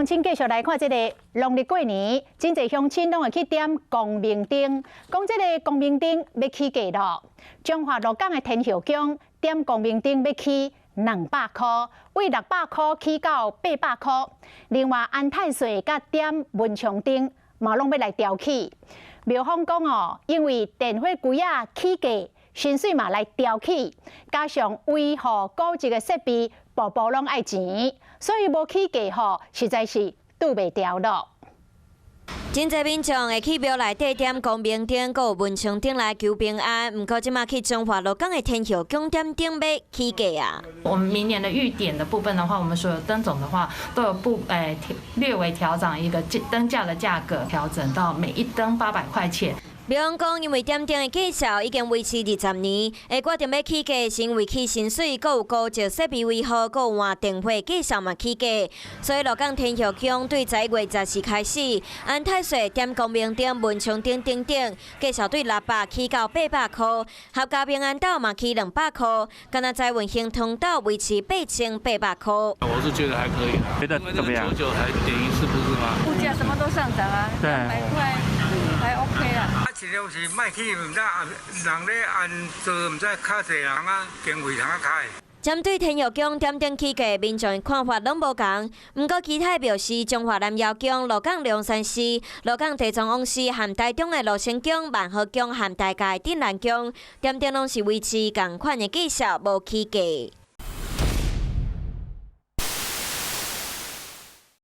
親繼續來看這个農曆過年，真濟鄉親攏會去點光明燈。講這个光明燈欲起價囉，彰化鹿港的天后宮點光明燈欲起200箍，為600箍起到800箍。另外安太歲佮點文昌燈嘛攏欲來調起。廟方講哦，因為電火機仔起價，薪水嘛來調起，加上維護古蹟的設備，步步攏愛錢，所以無起價吼，實在是拄袂牢囉。真濟民眾會去廟內底點光明燈，閣有文昌燈來求平安。毋過這馬去彰化鹿港的天后宮點燈欲起價啊！我們明年的預點的部分的話，我們所有燈種的話都有不略微調漲一個燈價的價格，調整到每一燈800塊錢。廟方講，因為點燈的價數已經維持20年，會決定欲起價，是因為起薪水，閣有古蹟設備維護，閣有換電火價數嘛起價，所以鹿港天后宮對11月14開始，安太歲點光明燈、文昌燈等等，價數對600起到800箍，合家平安斗嘛起200箍，干焦財運亨通斗維持8800箍。我是覺得還可以，覺得怎麼樣？久久才點一次不是嗎？物價什麼都上漲啊，200塊還 OK 啊。盡量是莫起，毋知人咧按做，毋知較濟人啊，經費通啊開。針對天后宮點燈起價，民眾看法攏無仝。毋過其他廟是彰化南瑤宮、鹿港龍山寺、鹿港地藏王寺和台中的盧生宮、萬和宮和大甲的鎮瀾宮，點燈攏是維持仝款的價數，無起價。